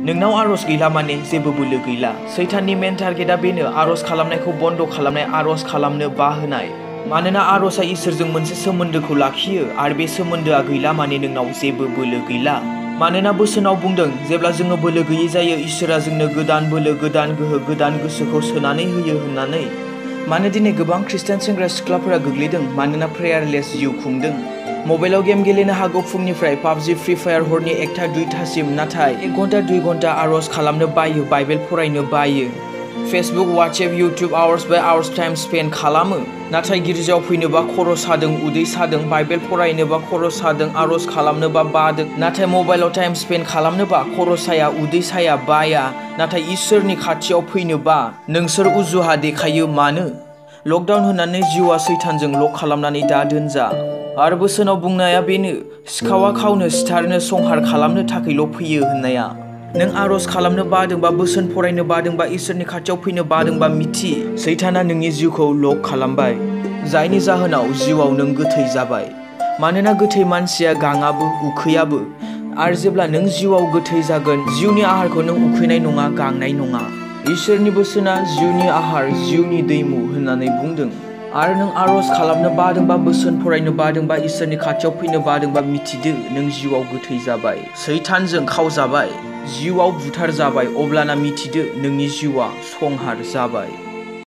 नोंनाव आरज गैला माने जेबो बोलो गैला। सैताननि मेन टारगेटआ बेनो आरज खालामनायखौ बन्द खालामनाय, आरज खालामनो बाहोनाय। मानोना आरजआ इसोरजों मोनसे सोमोन्दोखौ लाखियो आरो बे सोमोन्दोआ गैला माने नोंनाव जेबो बोलो गैला। मानोना बोसोनाव बुंदों जेब्ला जोङो बोलो गैयै जायो इसोरा जोंनो गोदान बोलो, गोदान गोहो, गोदान गोसोखौ सोनानै होयो होननानै। मानो दिनै गोबां खृष्टान सेंग्रा सिख्लाफोरा गोग्लैदों मानोना प्रेयारलेस जिउ खुंदों। मबाइलाव गेम गेलेनो हागौ फुंनिफ्राय पाबजि, फ्रि फायार हरनि 1टा 2टासिम, नाथाय 1 घन्टा 2 घन्टा आरज खालामनो बायो, बाइबेल फरायनो बायो। फेसबुक, वाट्सएप, इउटुब आवार्स बाय आवार्स टाइम स्पेन्ड खालामो। नाथाय गिर्जायाव फैनोबा खर' सादों, उदै सादों, बाइबेल फरायनोबा खर' सादों, आरज खालामनोबा बादों। नाथाय मबाइलाव टाइम स्पेन्ड खालामनोबा खर' साया, उदै साया, बाया। नाथाय इसोरनि खाथियाव फैनोबा नोंसोर उजुहा देखायो मानो? लकडाउन होननानै जिउआ सैतानजों लक खालामनानै दा दोनजा। आरो बोसोनाव बुंनाया बेनो सिखावा खावनो, सिथारनो, संहार खालामनो थाखायल' फैयो होननाया। नों आरज खालामनो बादोंबा, बोसोन फरायनो बादोंबा, इसोरनि खाथियाव फैनो बादोंबा मिथि सैताना नोंनि जिउखौ लक खालामबाय। जायनि जाहोनाव जिउआव नों गोथै जाबाय। मानोना गोथै मानसिया गाङाबो, उखैयाबो। आरो जेब्ला नों जिउआव गोथै जागोन, जिउनि आहारखौ नों उखैनाय नङा, गांनाय नङा। इसोरनि बोसोना जिउनि आहार, जिउनि दैमु होननानै बुंदों। आरो नों आरज खालामनो बादोंबा, बोसोन फरायनो बादोंबा, इसोरनि खाथियाव फैनो बादोंबा मिथिदो नों जिउआव गोथै जाबाय, सैतानजों खावजाबाय, जिउआव बुथार जाबाय। अब्लाना मिथिदो नोंनि जिउआ संहार जाबाय।